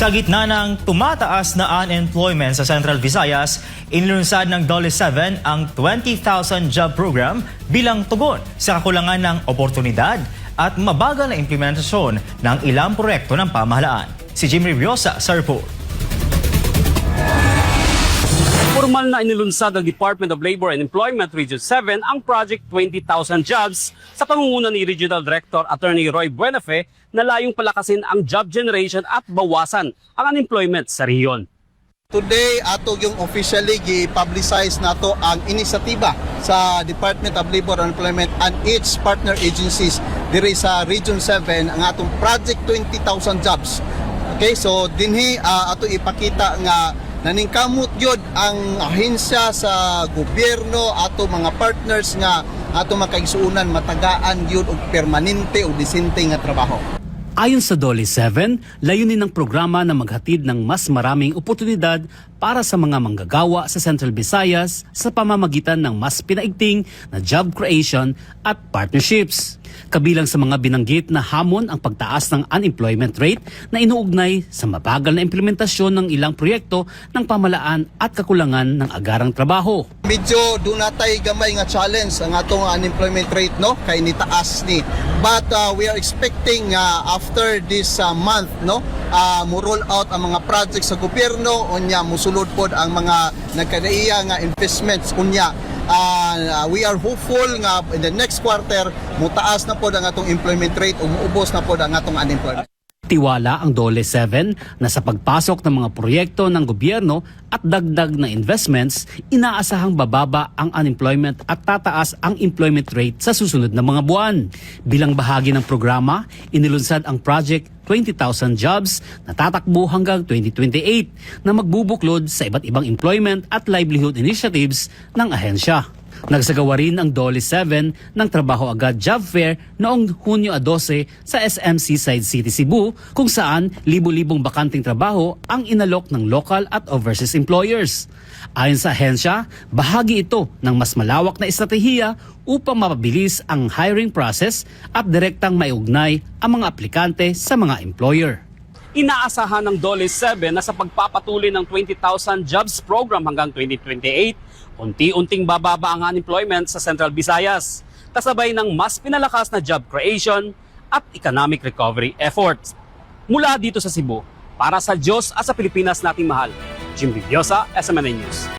Sa gitna ng tumataas na unemployment sa Central Visayas, inilunsad ng DOLE 7 ang 20,000 job program bilang tugon sa kakulangan ng oportunidad at mabagal na implementasyon ng ilang proyekto ng pamahalaan. Si Jim Ribiosa sa report. Formal na inilunsad ng Department of Labor and Employment Region 7 ang Project 20,000 Jobs sa pangunguna ni Regional Director Attorney Roy Buenafe na layong palakasin ang job generation at bawasan ang unemployment sa rehiyon. Today, ato yung officially gi-publicize nato ang inisiatiba sa Department of Labor and Employment and its partner agencies diri sa Region 7, ang atong Project 20,000 Jobs. Okay, so dinhi ato ipakita nga naningkamot gyud ang ahensya sa gobyerno, ato mga partners, nga ato makaigsuonan matagaan gyud og permanente o disente nga trabaho. Ayon sa DOLE 7, layunin ng programa na maghatid ng mas maraming oportunidad para sa mga manggagawa sa Central Visayas sa pamamagitan ng mas pinaigting na job creation at partnerships. Kabilang sa mga binanggit na hamon ang pagtaas ng unemployment rate na inuugnay sa mabagal na implementasyon ng ilang proyekto ng pamahalaan at kakulangan ng agarang trabaho. Medyo duna tay gamay nga challenge ang atong unemployment rate, no, kay nitaas ni, but we are expecting after this month, no, mo roll out ang mga projects sa gobyerno, unya musulod pod ang mga nagkanaiya nga investments, unya we are hopeful nga in the next quarter mutaas na pod ang atong employment rate o muubos na pod ang atong unemployment. Tiwala ang DOLE 7 na sa pagpasok ng mga proyekto ng gobyerno at dagdag na investments, inaasahang bababa ang unemployment at tataas ang employment rate sa susunod na mga buwan. Bilang bahagi ng programa, inilunsad ang Project 20,000 Jobs na tatakbo hanggang 2028 na magbubuklod sa iba't ibang employment at livelihood initiatives ng ahensya. Nagsagawa rin ang DOLE 7 ng Trabaho Agad Job Fair noong Hunyo 12 sa SM Seaside City, Cebu, kung saan libo-libong bakanteng trabaho ang inalok ng local at overseas employers. Ayon sa ahensya, bahagi ito ng mas malawak na estratehiya upang mapabilis ang hiring process at direktang maiugnay ang mga aplikante sa mga employer. Inaasahan ng DOLE 7 na sa pagpapatuloy ng 20,000 Jobs Program hanggang 2028, unti-unting bababa ang unemployment sa Central Visayas, kasabay ng mas pinalakas na job creation at economic recovery efforts. Mula dito sa Cebu, para sa Diyos at sa Pilipinas nating mahal, Jim Ribiosa, SMNI News.